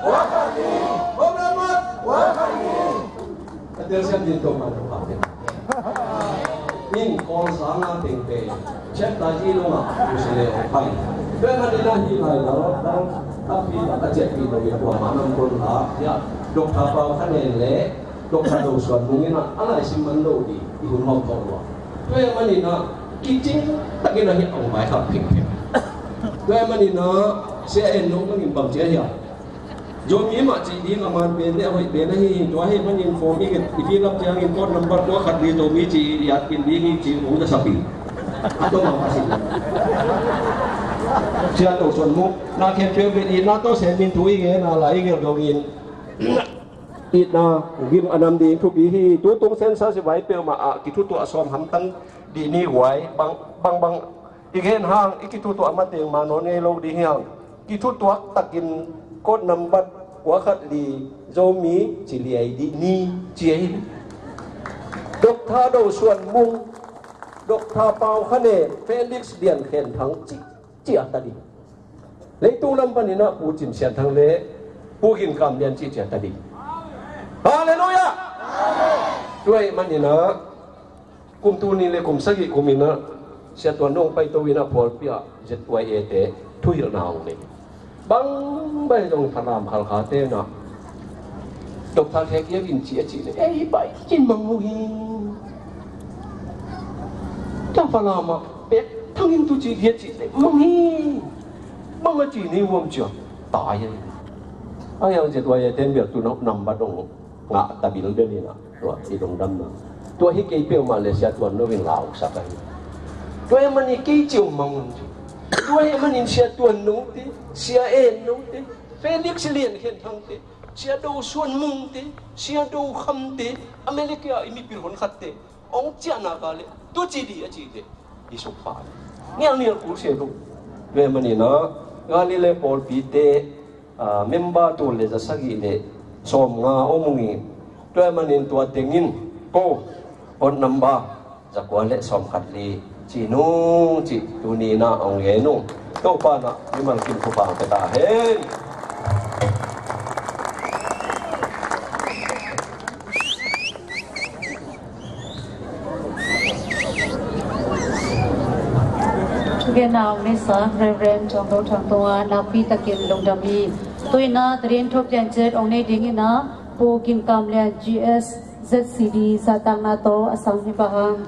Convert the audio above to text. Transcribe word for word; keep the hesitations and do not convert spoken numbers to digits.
Kua khat ni. Kua khat ni. Ka telsiam ding tawh man lo kha. Min Kawl sang a teng pen chapter i lungah Muslim pai. Tua ahih manin ah hih lai dang dang tampi tak a ciahpih lo in kuamah nam kol la, ya, Doctor Pau Kha Nen le Doctor Do Suan Mung in ah a lai sim man lo ding i hun hawm thawh lua. Tua ahih manin ah kicing takin ah hih a hong vaikhak phengpheng. Tua ahih manin ah Sia En Nung bangin bang ci hiam? Zomi mah cih ding a man pen le a hoih pen ahi hi. Tua ahih manin form i nget i fill up ciangin code number kua khat li Zomi cih i at pen ding hi ci hong za sap hi. A tua mah Pasian. Sia Do Suan Mung, na khempeuh bel itna tawh sem in thu i ngen a, lai i gelh dongin itna gim a nam ding thupi hi. Tutung census i vai peuhmah ah kithutuah sawm hamtang dih ni. Huai bang bang bang i gen hang, i kithutuah mateng ma nawn ngei lo ding hi hang. Kithutuak takin code number kua khat li Zomi ci liai dih ni ci ahi. Doctor Do Suan Mung, Doctor Pau Kha Nen, Felix Lian Khen Thang ci, ci a ta ding. Leitung lam panin ah Pu Cin Sian Thang le Pu Gin Kam Lian ci, ci a ta ding. Halleluiah. Tua ahih manin ah kum tul nih le kum sagih kum in ah Sia Tuan Nung paito in ah pawlpi ah Z Y A te thuhilhna hong nei. Bang bang zong Falam Halkha te in ah Doctor Khe Kiak in ci a cih leh ei bai cin mang uh hi. Tua Falam ah Pek Thang in tu ci hi a cih leh mang hi. Bang a ci ni huam cia tai hi. A hiang Z Y A te in bel tu number dong ngah ta bilbel in ah tua i lungdamna. Tua hi kei peuhmah le Sia Tuan Nung in lausak ahi. Tua ahih manin kei ci hong mang un ci. Tua ahih manin Sia Tuan Nung te, Sia En Nung te, Felix Lian Khen Thang te, Sia Do Suan Mung te, Sia Do Kham te, America i mipil honkhat te hong ciahna ka leh tu ci dih a cih leh i sukpha. Nialnial kul se lo. Tua ahih manin ah Galilee pawlpi te, ah, member tul le za sagih le sawmnga om ung hi. Tua ahih manin tua tengin ko, code number za kua le sawmkhat li ci nung ci tuni in ah hong ngen ung. Topa in ah mimal kim thupha pia ta hen. Thugenna hong neisa Reverend Cawng Do Thang tungah nakpi takin lungdam hi. Tu in ah tadin thuk pian cet hong nei ding in ah Pu Gin Kam Lian G S Z C D zahtakna tawh a sang hi pah hang.